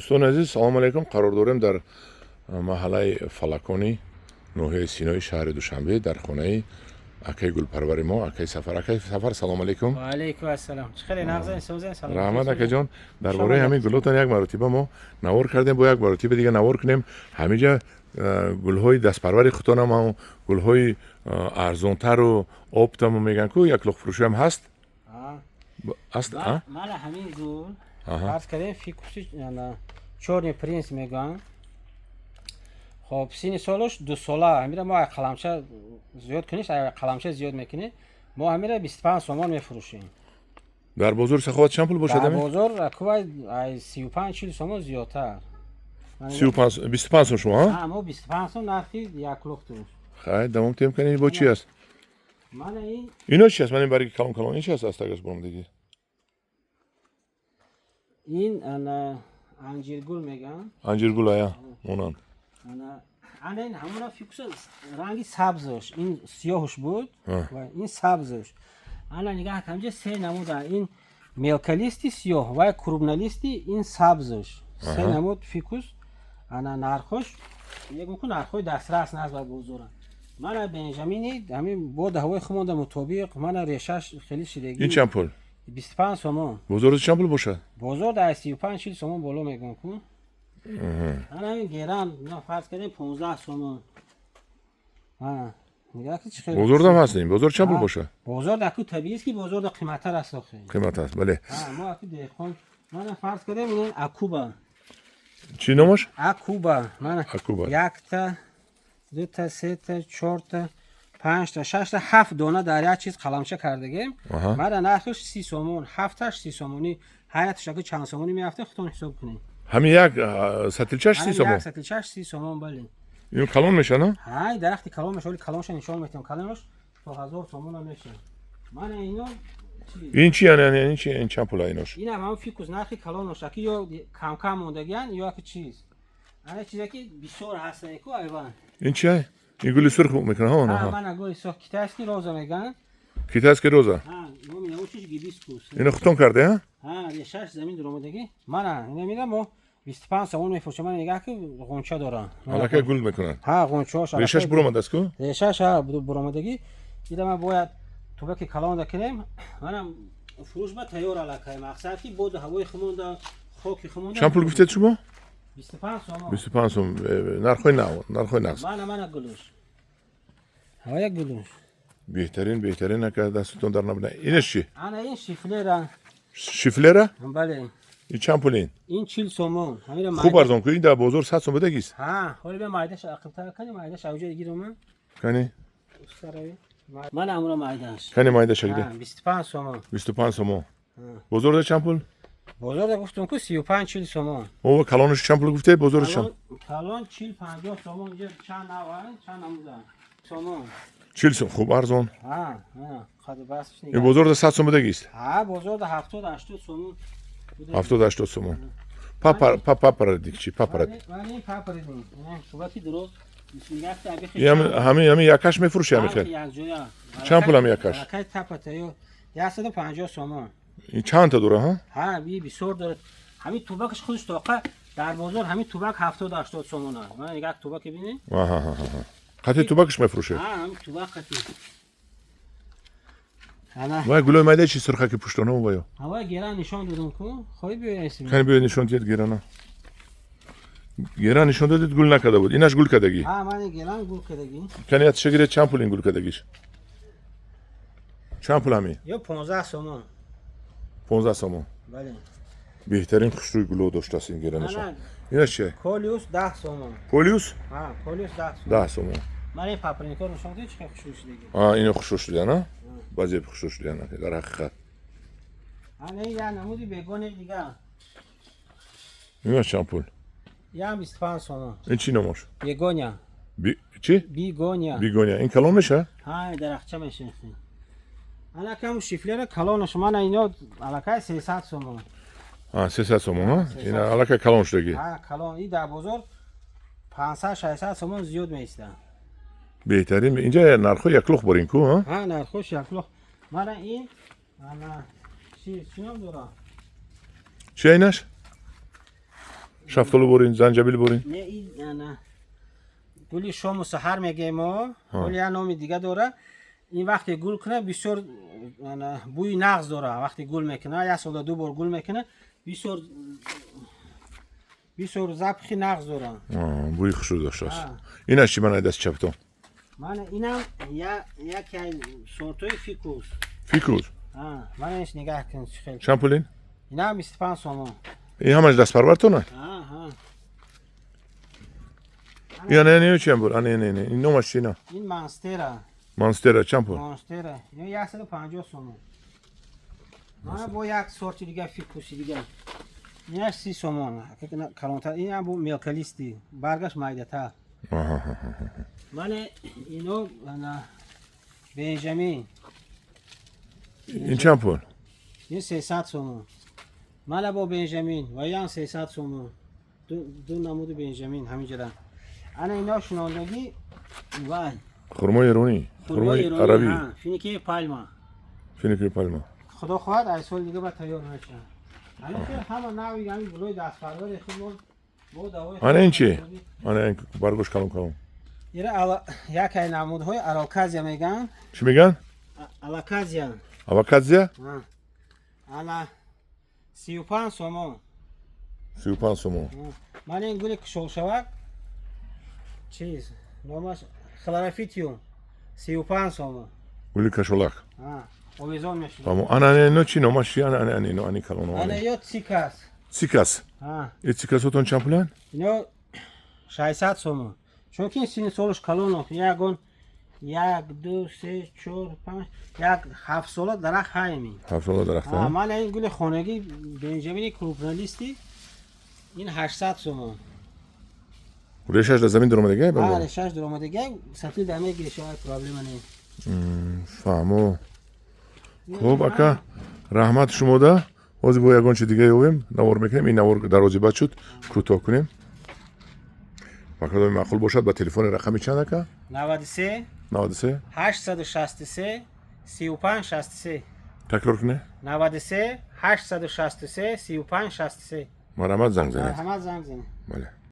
Дӯстони азиз, салому алайкум. Қарор дорем дар маҳаллаи Фалакони, ноҳияи Синои, шаҳри Душанбе, дар хонаи акаи гулпарвари мо, акаи Сафар. Акаи Сафар, салому алайкум. Ва алайкум ассалом. Чӣ хеле нағзен, созен, салом. Раҳмат, акаҷон. Дар бораи ҳамин гулотон як маротиба мо навор кардем, бо як маротиба дига навор кунем. Ҳамиҷа гулҳои дастпарвари худтонам, гулҳои арзонтару оптому мегӯянд ку, як лухфурӯшиам ҳаст, аст. Мана ҳамин гул, фарз кардем, фикуси чёрный принц мегӯянд. Хоб, синни солаш 2 сола. Ҳамира мо қаламча зиёд куниш, қаламча зиёд мекунӣ. Мо ҳамира 25 сомон мефурӯшем. Дар бозори Саховат чанд пул бошад? Дар бозор кувай 35-40 сомон зиёдтар. 25 сом шумо? Мо 25 сом нархи яклухтуш. Хай, давом тем кани, бо чи аст? Мана ин. Ино чи аст? Ман ин барги калон калон, ин чи аст, астагаш боромдагӣ? Ин ана анҷиргул мегӯянд. Анҷиргул, ая, монанд. Ана ин ҳамуна фикуса, ранги сабзаш. Ин сиёҳш буд ва ин сабзаш. Ана нигаҳ, ҳамҷа се намуда: ин мелколистый сиёҳ ва крупнолистый, ин сабзаш. Се намуд фикус. Ана нархош мегӯм ку, нархҳои дастрас наст ба бозора. Мана бенжамини, ҳамин боду ҳавои хумонда мутобиқ. Мана решаш хеле шидагӣ. Ин чанд пул? 25 сомон. Бозор чанд пул бошад? Бозор дар 35-40 сомон боло мегӯм ку. Ана ҳамин геран, фарз кардем, 15 сомон. Бозордам ҳастем. Бозор чанд пул бошад? Бозор даку табиист, ки бозор да қиматтар аст охи. Қимат аст, бале. Мо аку деҳқон. Мана, фарз кардем, ин акуба. Чӣ номаш? Акуба. Мана. Акуба. Якта, дута, сета, чорта, панҷта, шашта, ҳафт дона дар як чиз қаламча кардагем. Мана нархаш 30 сомон, ҳафташ 30 сомонӣ. Ҳар як тушаки чанд сомонӣ меафта, худтон ҳисоб кунед. Ҳамин як сатилчаш 30 сомон? Як сатилчаш 30 сомон, бале. Ин калон меша, на? Ҳай, дарахти калон меша. Оли калонша нишон метиҳам. Калонош то 1000 сомона меша. Мана ино. Ин чи, яъне ин чи, ин чанд пула инош? Ин ҳам фикус, нархи калонош аки ё камкам мондагиян, ё аки чиз. Ана чизе ки бисёр ҳастан ку, айван. Ин чи? Ин гули сурх мекунад, ҳа? Мана гули сурх, китайский роза мегӯянд. Китайский роза. Номи научиш гибискус. Ино хутон карде, ҳа? Ҳа, решаш замин дуромадагӣ. Мана ина мира мо 25 сомон мефурӯшем. Мана нигаҳ ки, ғунча дорад. Аллакай гул мекунад. Ҳа, ғунчаош. Решаш буромадааст ку? Решаш, ҳа, буромадагӣ. Ира ман бояд тубаки калонда кунем. Манам фурӯш ба тайёр аллакай. Мақсад ки боду ҳавои хумонда, хоки хумонда. Чанд пул гуфтед шумо? 25 сомон. 25 сом. Нархҳои нав, нархҳои нағз. Мана гулуш, ҳавая гулуш. Беҳтарин, беҳтарин, ака, дастутон дар набуда. Инаш чи? Ана ин шифлера. Шифлера? Бале. Ин чанд пул ин? Ин 40 сомон. Хуб, арзон ку. Ин дар бозор 100 сом будагист. Ҳа, ҳоли бе майдаш ақибтар кани, майдаш авҷа гирама. Кани. Мана амура майдаш. Кани, майдаша гиде. 25 сомон. 25 сомон. Бозорда чанд пул? Бозорда гуфтум ку, 35-40 сомон. О, калонаш чанд пул гуфте, бозораш чанд? Калон 40-50 сомон. Инҷа чанд нава, чанд намуда сомон. 40 сом, хуб, арзон. Ҳа. Ин бозорда 100 сом будагист. Ҳа, бозорда 70-80 сомон. 70-80 сомон. Папоротник чи, папоротник? Папоротник. Ҳамин якаш мефурӯши, ҳамин хел? Чанд пул ҳами якаш? 150 сомон. Ин чандта дора, ҳа? Ҳа, би бисёр дорад. Ҳамин тубакаш худаш тоқа дар бозор ҳамин тубак 70-80 сомон аст. Мана як тубаке бинед. Қати тубакаш мефурӯшед? Ҳа, ҳамин тубак қати. Вай гулои майдаи чи, сурхаки пуштоно ваё? Ҳавай геран нишон додум ку, хоҳӣ биёй? Кани, биёй, нишон диҳед герана. Геран нишон додед, гул накарда буд. Инаш гул кардагӣ? Ҳа, мани геран гул кардагӣ. Кани, ятиша гиред, чанд пул ин гул кардагиш? Чанд пул ҳамин? Ё 15 сомон. 15 сомон? Бале. Беҳтарин, хушрӯи гуло доштааст ин геранаша. Инаш чи? Колиус, 10 сомон. Колиус? Ҳа, колиус 10 сомон. 10 сомон. Ман ин папоротникҳо нишон додед, чӣ хушрӯ шудагӣ. Ино хушрӯ шудиян, баъзе хушрӯ шудиян дар ҳақиқат. Ана ин як намуди бегони дигар. Инаш чанд пул? Ям 25 сомон. Ин чӣ номош? Бегония. Чӣ? Бигония. Бигония. Ин калон меша? Ҳа, дарахча меша. Ана кам шифлера калонаш, мана ино аллакай 300 сомон. 300 сомон, ин аллакай калон шудагӣ. Ҳа, калон. И дар бозор 500-600 сомон зиёд меистад. Беҳтарин. Инҷа нархҳо яклух борин ку? Ҳа, нархҳош яклух. Мана ин ана чӣ ном дорад? Чи инаш? Шафтолу борин, занҷабил борин. Не, ин ана гули шому саҳар мегӯем мо. Гули як номи дига дора. Ин вақте гул кунад, бисёр ана бӯи нағз дора. Вақте гул мекунад, як солда ду бор гул мекунад, бисёр бисёр запахи нағз дора. Бӯи хушрӯ доштааст. Инаш чӣ, мана, даст чаптон? Мана инам яке аз сортҳои фикус. Фикус. Мана иш нигаҳ кун, чӣ хел. Чанд пул ин? Инам 25 сомон. Ин ҳамаш дастпарвартона? Ин ана чиам буд? Ана, ина, ин номаш чи, ина? Ин монстера. Монстера чанд пул? Монстера ино 150 сомон. Мана бо як сорти дига, фикуси дига, инаш 30 сомон. Калонтар инам, бо мелколистый, баргаш майдатар. Мана ино, ана бенҷамин. Ин чанд пул? Ин 300 сомон. Мана бо бенҷамин ва ям 300 сомон. Ду намуди бенҷамин ҳаминҷода. Ана ино шинондагӣ вай. Хурмои эронӣ, хурмои арабӣ. Финики пальма. Финики пальма. Худо хоҳад, ай соли дига ба тайёр мешавад. Ҳама нави ҳамин гулои дастпарвари худмон бо давои. Ана ин чи? Ана ин баргош калон калон. Ира якай намудҳои алоказия мегӯянд. Чӣ мегӯянд? Алоказия. Аваказия. Ана 35 сомон. 35 сомон. Мана ин гули кушолшавак, чиз, номаш хлорофитиум, 35 сомон. Гули кашолак. Овезон мешуд. Ана ино чи, номаш чи? Ана, ана, ино, ани калон. Ана ё цикас. Цикас. И цикасотон чанд пуланд? Ино 600 сомон, чунки ин синни солаш калон, ягон як, ду, се, чор, панҷ, як 7 сола дарахт ҳайми. 7 сола дарахт. Мана ин гули хонагӣ, бенҷамини крупнолистый, ин 800 сомон. Решаш дар замин дуромадагай? Решаш дуромадагай, сатил да мегири, шояд, проблема не. Фаҳмо. Хуб, ака, раҳмат шумода. Ҳозир бо ягон чи дига ёбем, навор мекунем. Ин навор дарози бад шуд, кӯтоҳ кунем. Ба кадоми маъқул бошад, ба телефони рақами чанд, ака? 93. 93. 863 35 63. Такрор куне. 93 863 35 63. Марҳамат, занг занед. Марҳамат, занг занед. Бале.